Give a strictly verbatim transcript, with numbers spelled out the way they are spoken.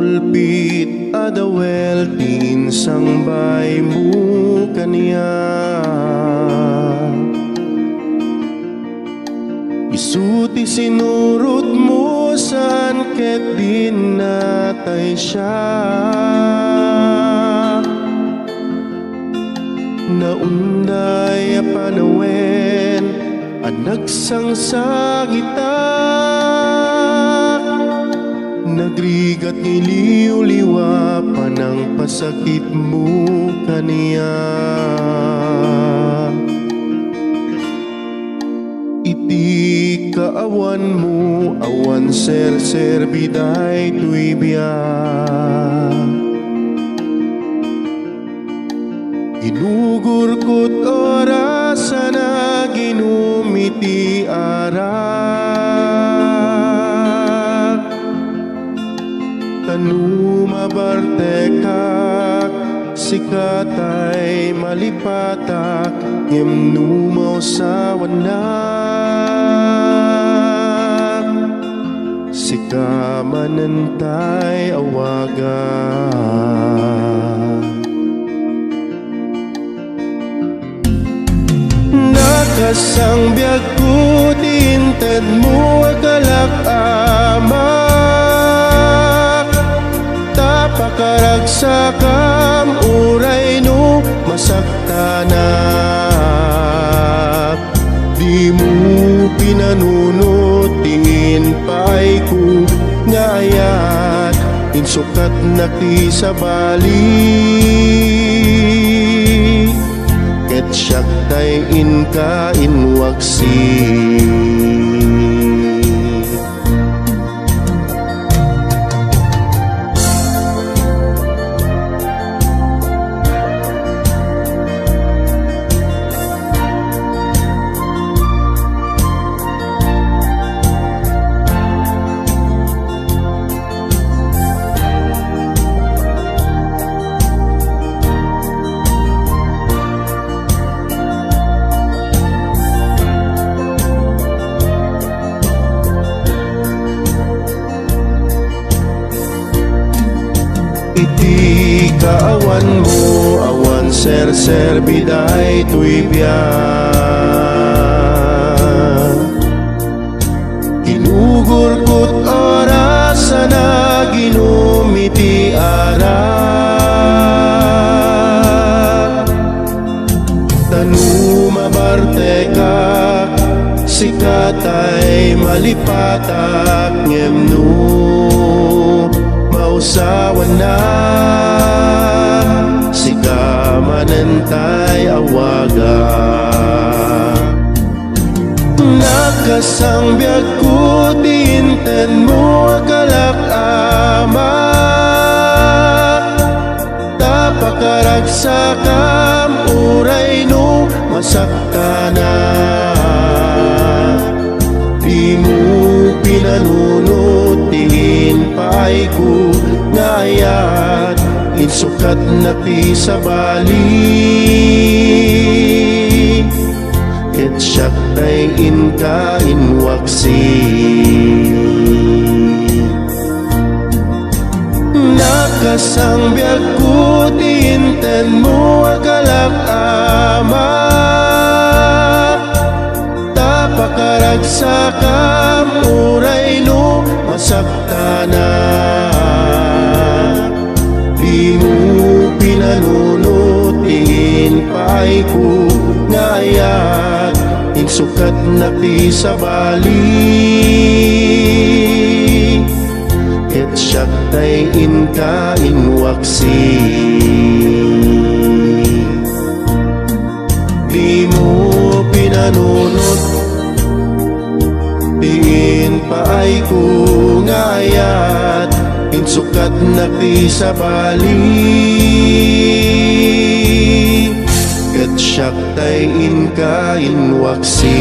Ulpit a dawel ti insangbaymo kaniak. Isu ti sinurotmo saan ket dinnatay siak. Naunday a panawen a nagsangsangitak. Nagrigat nga iliwliwa panangpasakitmo kaniak. Iti kaawanmo, awan serserbi daytoy biag. Ginugurkot oras a naginom iti arak. Ta no mabartekak, sika tay malipatak, ngem no mausawannak, sika manen tay awagan. Nakasangbiagko ti intedmo a kalak, Ama. Ta pakaragsakam uray no masaktanak. Dimo pinanunot ti impaayko nga ayat, insukatnak ti sabali. Ket siak tay inka inwaksi. Iti kaawanmo, awan serserbi daytoy biag. Ginugurkot oras a naginom iti arak. Ta no mabartekak, sika tay malipatak, ngem no mausawannak, sika manen tay awagan. Nakasangbiagko ti intedmo a kalak, Ama. Ta pakaragsakam uray no masaktanak. Dimo pinanunot ti impaayko nga ayat, insukatnak ti sabali. Ket siak tay inka inwaksi. Nakasangbiagko ti intedmo a kalak, Ama. Ta pakaragsakam uray no masaktanak. Dimo pinanunot ti impaayko nga ayat, insukatnak ti sabali. Ket siak tay inka inwaksi. Dimo pinanunot ti impaayko nga ayat, insukatnak ti sabali. Ket siak tay inka inwaksi.